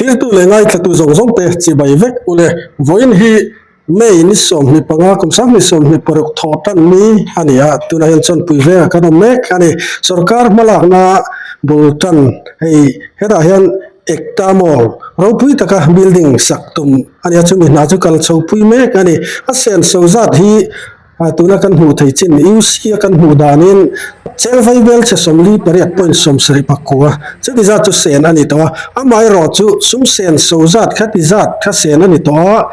Thiltu leh ngaithlatu zawng zawng te chibai vek ule. Vawiin hi May ni 25 kum 2026 thawh tan ni a ni a, tunah hian chawnpui vengah kan awm mek a ni. Sorkar hmalakna bul tan hei hetah hian Ekta Mall ropui taka building sak tum a ni a, chumi hna chu kal chho pui mek a ni. A senso zat hi tuna kan hmuh theih chin UC a kan hmuh danin cheng vaibel chhe 48 point 79 chuti zat chu sen a ni tawh a, amaherawh chu sum senso zat kha ti zat kha sen a ni tawh a,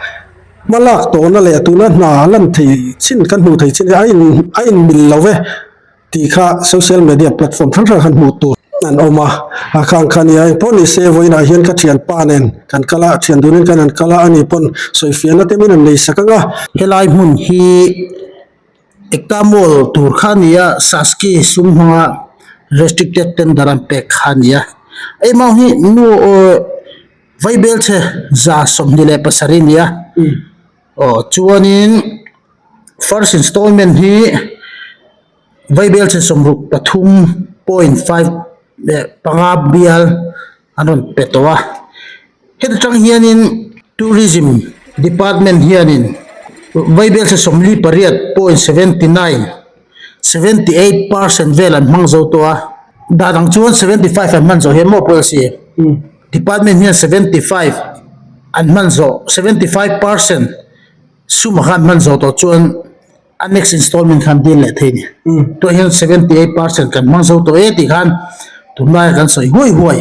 hmalak tawhna leh tuna hna lan thei chin kan hmuh theih chin hi a in a inmil lo ve. Tih kha social media platform hrang hrang khan hmuh tur an awm a, a khang kha nia engpawh ni se vawiinah hian ka thianpa nen kan kal a, thian dunin kan han kal a, ani pawn sawifiahna te min rawn nei sak ang a. Helai hmun hi Ekta Mall tur kha a ni a, Saski sum hmanga restricted tender an pek kha a ni a, amount hi nu Vaibelchhe 27 a ni a, aw chuanin first installment hi. Vaibelchhe 63 point 5 leh panga bial an rawn pe tawh a heti tang hianin tourism department hianin Vaibelchhe 48 point 79 78 percent vel an hmang zo tawh a dan ang chuan 75 an hman zawh hian maw policy department hian 75 an hman zawh 75 percent sum a khan hman zawh tawh chuan. A next installment khan deal leh thei ni. Tunah hian 78% kan hmang zo tawh e tih khan tunlaia kan sawi huai huai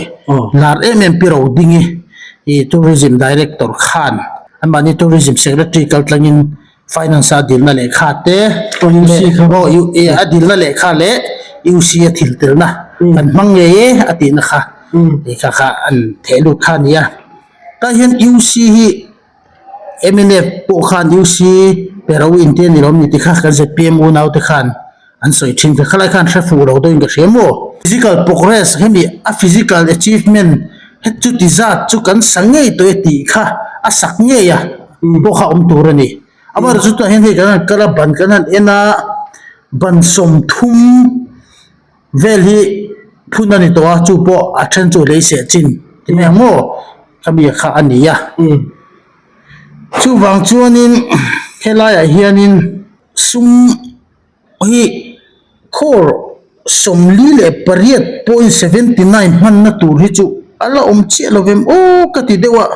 lar em em Pi Rodingi i Tourism Director khan anmahni Tourism Secretary kal tlangin Finance a dilna lehkha te leh a dilna lehkha leh UC a thil telna kan hmang ngei e a tihna kha lehkha kha an theh lut kha a ni a. Tah hian UC hi Mnf pawh khan UC pero in te a ni lawm ni ti kha kan zpm unau te khan an sawi thin kha khalai khan hre fuh lo deuhin ka hria maw. Physical progress hemi a physical achievement het chu ti zat chu kan sa ngei tawh e tih kha a sak ngei a pawh kha awm tur a ni. Amaherawhchu chu tunah hian hei kan han kal a ban kan han en a ban 30 Vel hi phun a ni tawh a, chu pawh a then chu lei seh chin ti mai ang maw khami kha a ni a. Chuvang chuanin helaiah hianin sum hi crore 48 point 79 hmanna tur hi chu a la awm chiah lo vem aw ka ti deuh a.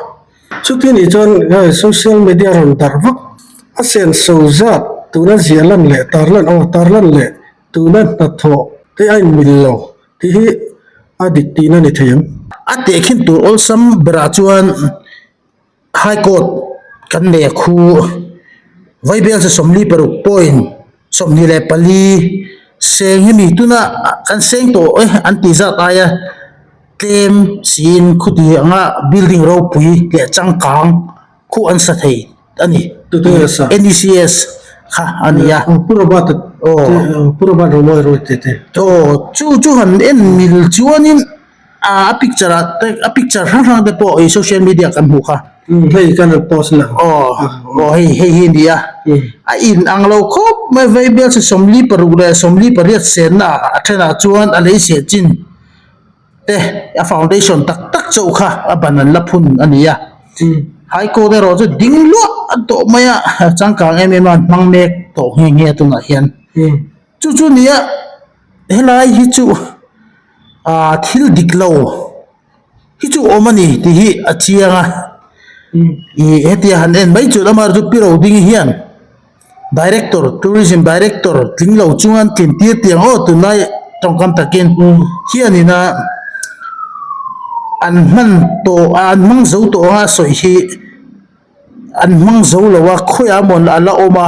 Chuti nih chuan social media rawn darh vak a senso zat tuna ziah lan leh tarlan aw tarlan leh Tuna hnathawh te a inmil lo tih hi a dik tihna ni thei ang. A tehkhin tur awlsam berah chuan High Court kan nei a khu. Vaibelchhe 46 point 24 seng hemi tuna kan seng tawh e an tih zat aia tlem siin khuti anga building ropui leh changkang khu an sa thei a ni. NECS kha a ni a. Pu Robert Pu Robert Romawi Roy te te. Aw chu chu han en mil chuanin a picture ah te a picture hrang hrang te pawh i social media kan hmuh kha. Hei kan rawn post la. Aw aw hei hei hi a ni a. A in ang lo khawp mai vaibelchhe 46 leh 48 senna a thenah chuan a lei seh chin. te a foundation tak tak chauh kha a ban an la phun a ni a high court erawh chu ding luah a tawh mai a changkang em em a an hmang mek tawh nghe nghe tunah hian chu chu nia helai hi chu ah thil dik lo hi chu awm a ni tih hi a chiang a ih hetia han en mai chu amaherawhchu pi rodingi hian. Director, Tourism Director tling lo chunga an tlin tir tih ang aw tunlai tawngkam takin hianin a an hman tawh a an hmang zo tawh anga sawi hi an hmang zo lo a khawiah emaw a la awm a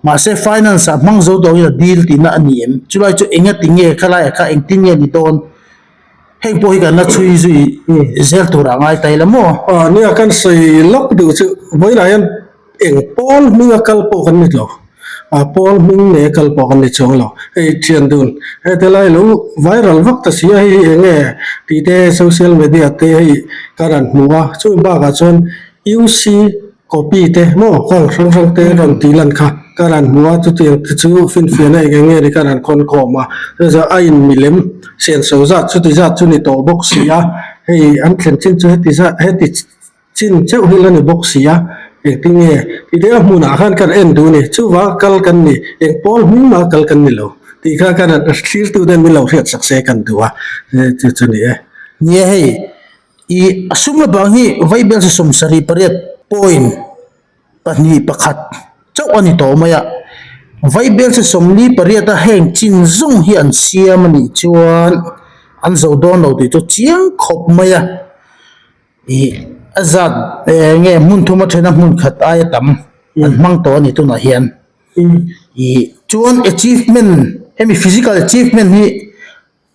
mahse finance ah hmang zo tawh angin a dil tihna a ni em chulai chu engati nge khalaiah kha engtin nge ni dawn heng pawh hi kan la chhui zui zel turah ngai ta ila maw. Aw nia kan sawi lawk duh chu vawiinah hian. Eng pawl hming a kal pawh kan ni lo, a pawl hming nei a kal pawh kan ni chuang lo. Hei thian dun, heti lai lo viral vak ta si a, hei hi eng nge tih te social media te hei ka rawn hmu a, chumi bakah chuan UC copy te maw kang hrang hrang te rawn tih lan kha ka rawn hmu a, chutiang te chu finfiahna eng eng nge ni ka rawn khawn khawm a, chu chuan a inmilem senso zat chuti zat chu ni tawh bawk si a. Hei an thlen chin chu heti zat heti chin cheuh hi la ni bawk si a, engtin nge tih te a hmunah khan kan en duh a ni. Chuvang kal kan ni, eng pawl hming mah kal kan ni lo tih kha kan thlirtu ten min lo hriat sak se kan duh a, chu chu ni e. Nia hei i a sum la bang hi Vaibel 78 point 2 1 chauh a ni tawh mai a, Vaibelchhe 48 a heng chin zawng hi an siam a nih chuan an zo dawn lo tih chu chiang khawp mai a, ih a zat eng nge hmun thum a then a hmun khat aia tam an hmang tawh a ni tunah hian ih chuan achievement hemi physical achievement hi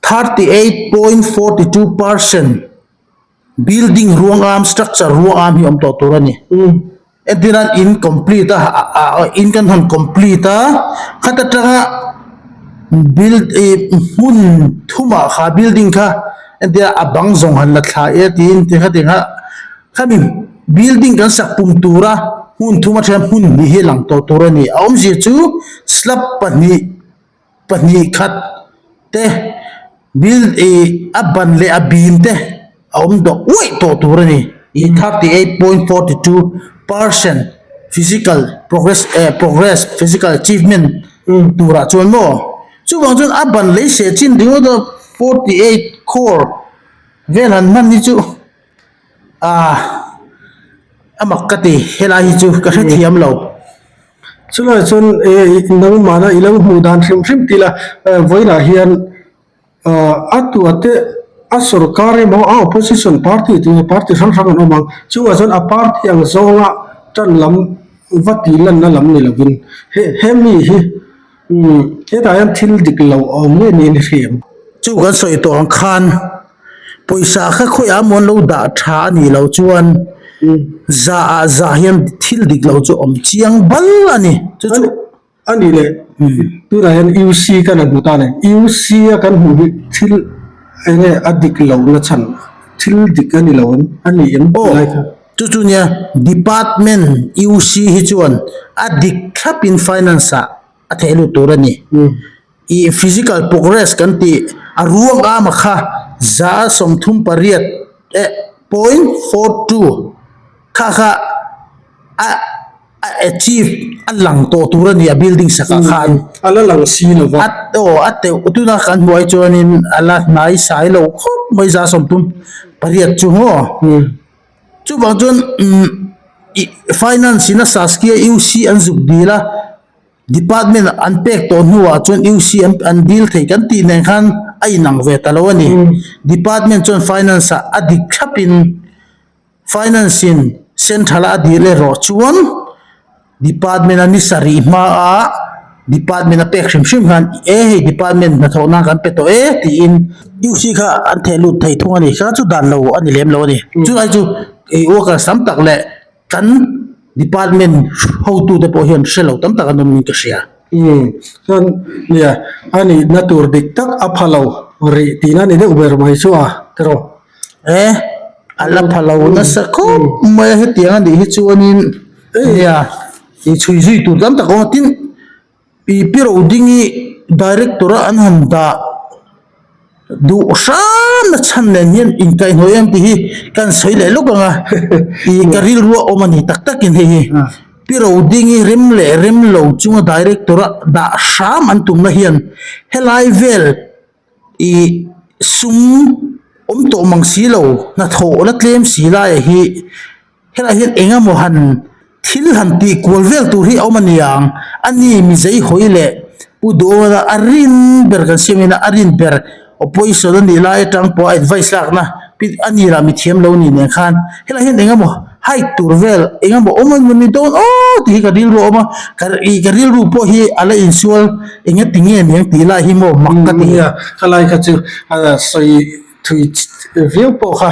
38.42%. Building ruang am, structure ruang am hi awm tawh tur a ni. Entir nan in complete a, in kan han complete a, khat atanga build ih hmun thumah kha building kha entir a bang zawng han la thla e tiin ti kha ti kha khami building kan sak pum tura hmun thum atanga hmun hnih hi a lang tawh tur a ni. A awmzia chu slab pahnih. Pahnih khat te build ih a ban leh a bim te a awm dawh uaih tawh tur a ni ih 38.42% physical progress eh progress physical achievement turah chuan maw chuvang chuan a ban lei seh chin ringawt a 48 crore vel han hman hi chu ah a mak ka ti helai hi chu ka hrethiam lo. Chulai chuan nangmahna i lo hmuh dan hrim hrim tih la vawiinah hian a tuate a sorkar emaw a opposition party tih nge party hrang hrang an awm ang chungah chuan a party ang zawnga tan lam va tih lanna lam ni lovin he hemi hi hetah hian thil dik lo a awm ngei niin i hria em? Chu kan sawi tawh ang khan Pawisa kha khawiah maw an lo dah tha a nih loh chuan za ah za hian thil dik lo chu awm chiang bal a ni. Chu chu a nih leh tunah hian UC kan han hmu ta a ni. UC a kan hmuh hi thil eng nge a dik lohna chhan thil dik a ni lo em a ni em tih lai kha. Chu chu nia department UC hi chuan a dik thlapin finance ah a theh lut tur a ni. Ih physical progress kan tih a ruang ama kha 38 eh .42 kha kha a a achieve a lang tawh tur a ni a building sakah khan. A la lang si lo va. A aw a teuh tuna kan hmuh ai chuanin a la hnai sai lo khawp mai 38 chu maw. Chuvang chuan umm ih finance in a Saskia UC an zuk dil a. Department an pek tawh hnuah chuan UC an an dil thei kan tih nen khan a inang ve ta lo a ni. Department chuan Finance ah a dik thlapin Finance in Central a dil erawh chuan Department a ni sarih hmaah Department a pek hrim hrim khan e hei Department hnathawh nan kan pe tawh e tiin UC kha an theh lut thei thung a ni. Kha chu dan lo a ni lem lo a ni. Chulai chu workers tam tak leh Kan department hotute pawh hian hre lo tam tak an awm in ka hria. Umm chuan nia a nihna tur dik tak a pha lo rih tihna ni deuh ber mai chu a tiraw. E a la pha lo nasa khawp mai a hetiang a nih hi chuanin nia inchhui zui tur tam tak a awm a tin Pi Pi Rodingi director a an han dah duh hram na chhan nen hian inkaihhnawih em tih hi kan sawi leh lawk ang a ih ka rilru a awm a ni tak takin hei hi Pi Rodingi rem leh rem lo chunga director a dah hram an tumna hian helai vel ih sum awm tawh mang si lo hnathawh la tlem si laiah hi Helaiah hian eng emaw han thil han tih kual vel tur hi a awm a niang, a ni mizei hawi leh Pu Duhawna a rin ber kan siam ina a rin ber opposition a nih lai atang pawh a advice lakna a ni lah mithiam lo ni nen khan helaiah hian eng emaw hide tur vel eng emaw awm a ni dawn aw tih hi ka rilru a awm a, ka ih ka rilru pawh hi a la insual eng ati nge niang tih lai hi maw mak ka ti. Nia, khalai kha chu a sawi Thui viau pawh kha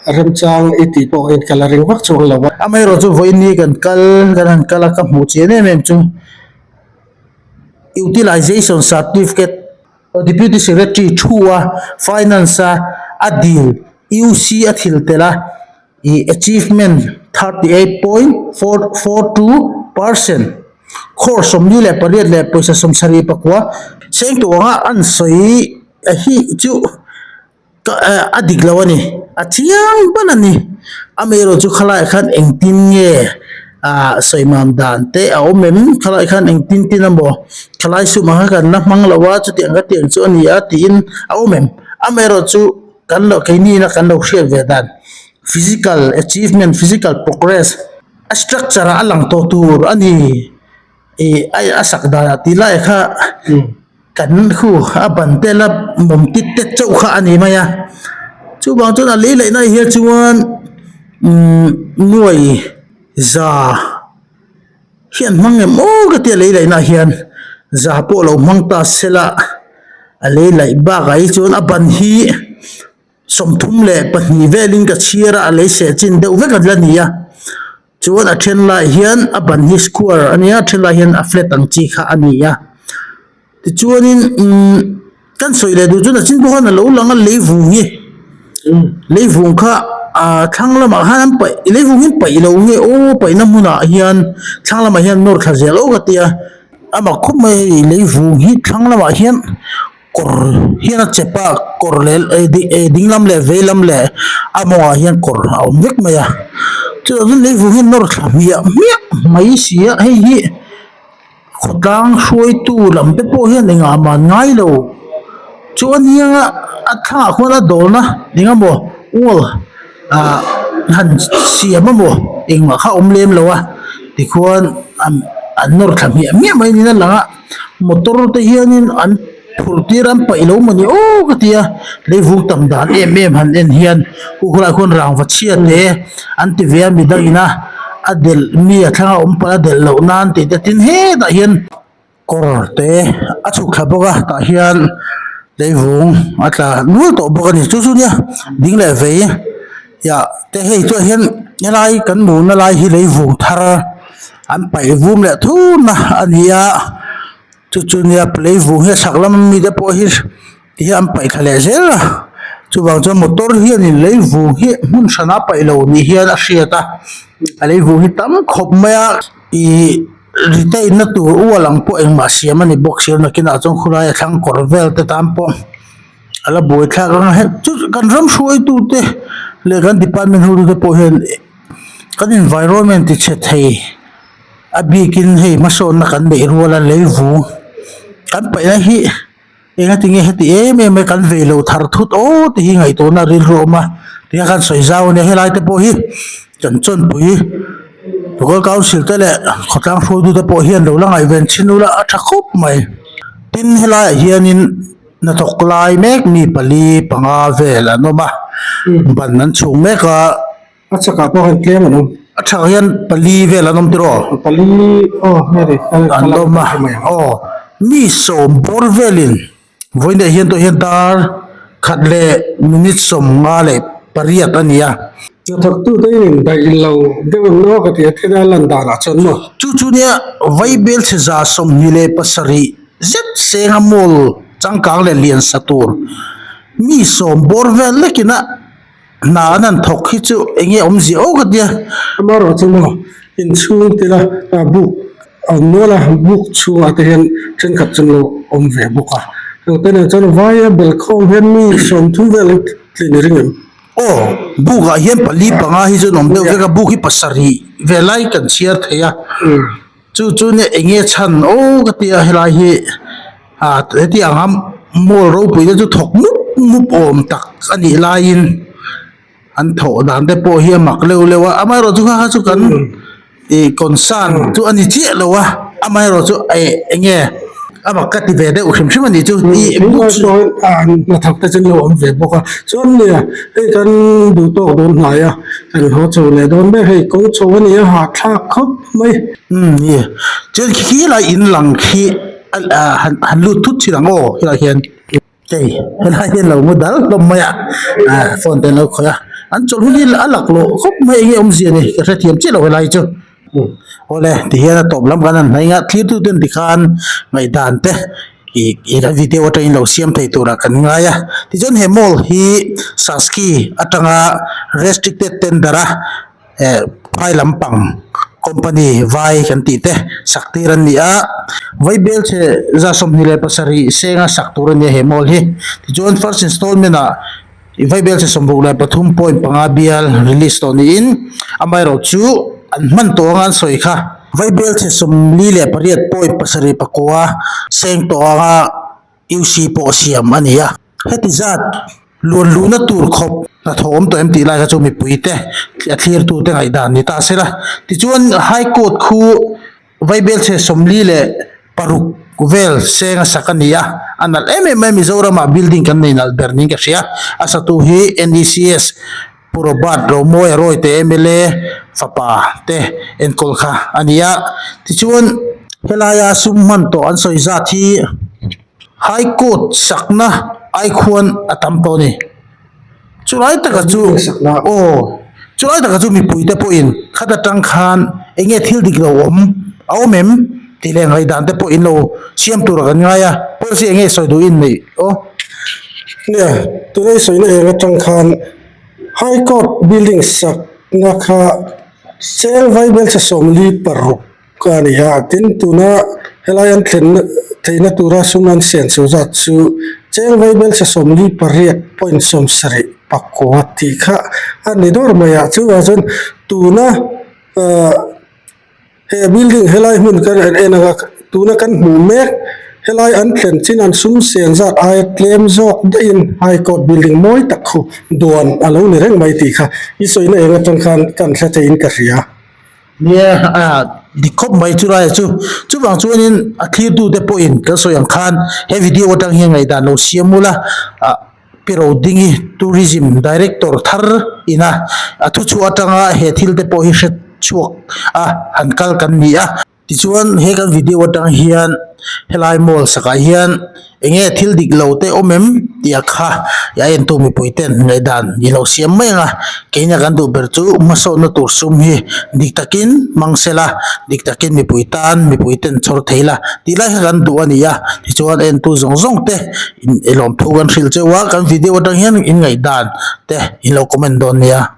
remchang i tih pawh in ka la ring vak chuang lo a. Amaherawh chu vawiin kan kal kan han kal a ka hmuh chian em em chu Utilization Certificate Deputy Secretary thu a Finance a a dil UC a thil tel a Ih achievement 38.442% crore 48 leh pawisa 79 seng tuanga an sawi hi chu. Ka a dik lo a ni, a chiang ban a ni. Amaherawh chu khalaiah khan engtin nge ah sawimam dan te a awm em? Khalaiah khan engtin tin emaw khalai sum ang kha kan la hmang lo a, chutiang ka tih ang chu a ni a tiin a awm em? Amaherawh chu kan lo keini ina kan lo hriat ve dan physical achievement, physical progress a structure ah a lang tawh tur a ni. Ih a sak danah tih lai kha kan khu a ban te la mawm tit tet chauh kha a ni mai a chuvang chuan a lei laihna ah hian chuan umm nuai za hi an hmang em aw ka tia lei laihna ah hian za pawh lo hmang ta sela a lei laih bakah hi chuan a ban hi. 32 velin ka chhiar a a lei seh chin deuh vek a la ni a chuan a then lai hian a ban hi square a nia a then lai hian a flat ang chi kha a ni a tichuanin umm kan sawi leh duh chuan a chin pawh khan a lo lang a lei vung hi lei vung kha ah thlang lamah khan an paih lei vung hi an paih lo nge aw paihna hmunah hian thlang lamah hian nawr thla zel aw ka tia a mak khawp mai a hei lei vung hi thlang lamah hian. Kawr hian a chep a kawr leh eh ding lam leh vei lam leh a mawngah hian kawr a awm vek mai a chutah chuan lei vung hian nawr thla hmiah hmiah mai si a hei hi khawtlang hruaitu lam te pawh hian engah mah an ngai lo chu a nia a thlangah khuan a dawlna eng emaw wall ah han siam emaw engmah kha a awm lem lo a tikhuan an an nawr thla hmiah hmiah mai niin a lang a. Motor te hianin an phurh tir an paih lo mawni aw ka ti a leivung tam dan em em han en hian khu khawlai khuan rangva chhia te an ti ve a midang ina a delh mi a thlanga awm palh a delh loh nan tih te tin hetah hian kawr te a chhuk thla bawk a tah hian leivung a tla nual tawh bawk a ni chu chu nia ding leh vei iah te hei chuan hian helai kan hmuhna lai hi leivung thar. An paih vum leh thurna a ni a chu chu nia lei vung hi a chhak lam ami te pawh hi ti hian an paih thla leh zel a chuvang chuan motor hianin lei vung hi hmun hran a paih lo ni hian a hriat a a lei vung hi tam khawp mai a ih retain na tur ual ang pawh engmah siam a ni bawk si a nakinah chuan khulai a thlang kawr vel te tan pawh a la buaithlak ang a hei chu kan ram hruaitu te leh kan department hotu te pawh hian. Kan environment ti chhe thei a bikin hei hmasawnna kan neih rual a lei vung kan paihna hi engatinge heti em em a kan vei lo thar thut aw tih hi ngaihtuahna rilru a awm a tihian kan sawi zau a nia helai te pawh hi kan chawnpui local council te leh khawtlang hruaitu te pawh hian lo la ngaihven thin ula a tha khawp mai tin helaiah hianin hnathawk lai mek mi pali panga vel an awm a ban an chhung mek a. A chakah pawh hian tlem an awm. A chakah hian pali vel an awm tiraw? Pali aw heri an awm a aw mi sawm bawr velin vawiinah hian tawh hian dar khat leh minute 58 a ni a. Hnathawktute in indaih lo deuh ang aw ka ti a thil a lan danah chuan maw? Chu chu nia Vaibelchhe 27 zet senga mall changkang leh lian sa tur mi sawm bawr vel lekin a Hna an han thawk hi chu eng nge awmzia aw ka tia. Amaherawh chu maw inchhung tila buk a awm nual a, buk chhungah te hian thenkhat chu an lo awm ve bawk a. Hengte nen chuan vaia belkhawm hian mi 30 vel an tlin i ring em? Aw, bukah hian pali panga hi chu an awm deuh vek a, buk hi pasarih ve lai kan chhiar thei a. Chu chu nia eng nge chhan aw ka tia helai hi ah heti ang a mall ropui te chu thawk mup mup awm tak a nih laiin an thawh dan te pawh hi a mak leuh leuh a amaherawh chu kha kha chu kan ih concern chu a ni chiah lo a amaherawh chu eh eng nge a mak ka ti ve deuh hrim hrim a nih chu ih hnathawk te chu an lo awm ve bawk a chuan nia hei kan duh tawk dawn hnai a kan haw chho leh dawn mek hei kawng chho a ni a hahthlak khawp. Mai. Umm ni. Chuan khi khi lai in lang khi a han han lut thut thin ang aw helai hian hei helai hian lo mu dal hlawm mai a ah phone te an lo khawih a an chawlh hun hi a laklawh khawp mai enge awmzia ni ka hrethiam chiah lo helai chu awle tihian a tawp lam kan han hnaih a thlir tu ten tikhan ngaihdan te ih ih kan video atangin lo siam thei turah kan ngai a tichuan he mall hi Saski atanga restricted tender a. Eh phai lampang company vai kan tih te sak tir an ni a Vaibelchhe 27 senga sak tur a nia he mall hi tichuan first installment ah. Vaibelchhe 63 point panga bial release tawh niin amaherawhchu an hman tawh anga an sawi kha. Vaibelchhe 48 point pasarih pakua seng tawh anga UC pawh siam a ni a. Heti zat luan luhna tur khawp hnathawh awm tawh em tih lai kha chu mipuite a thlirtute ngaihdan ni ta se la. Tichuan High Court khu Vaibelchhe 46 vel seng a sak a ni a, a nalh em em mai Mizoramah building kan nei nalh ber niin ka hria. A satu hi NECS Pu Robert Romawia Rawite mla fapa te enkawl kha a ni a. Tichuan helaia sum hman tawh an sawi zat hi High Court sakna ai khuan a tam tawh a ni. Chulai taka chu aw chulai taka chu mipuite pawhin khat atang khan eng nge thil dik lo awm a awm em tih leh ngaihdan te pawh in lo siam tur a kan ngai a policy eng nge sawi duh in neih aw. Nia tuna i sawina eng atang khan High Court building sakna kha cheng vaibelchhe 46 Ka ni a, tin tuna helai an thlen theihna tura sum an sian chu zat chu cheng vaibelchhe 48 point 70 pakua tih kha a ni dawr mai a, chuvang chuan tuna ahh he building helai hmun kan en en anga tuna kan hmuh mek helai an thlen chin an sum sian zat aia tlem zawk daihin high court building mawi tak khu duan a lo ni reng mai tih kha i sawina eng atang khan kan hre theiin ka hria. Nia, a dik khawp mai chu lai chu. Chuvang chuanin a thlirtute pawhin kan sawi ang khan he video atang hian ngaihdan lo siam ula, ah Pi Rodingi Tourism Director thar ina a thuchhuah atanga he thil te pawh hi hre chhuak a han kal kan ni a. Tichuan he kan video atang hian helai mall sakah hian Enge thil dik lo te awm em tih a kha a entu mipui ten ngaihdan i lo siam mai ang a, keina kan duh ber chu hmasawnna tur sum hi dik takin hmang se la, dik takin mipui tan mipui ten chhawr thei la tih lai kha kan duh a ni a, tichuan entu zawng zawng te in lawmthu kan hrilh cheu a, kan video atang hian in ngaihdan te in lo comment dawn nia.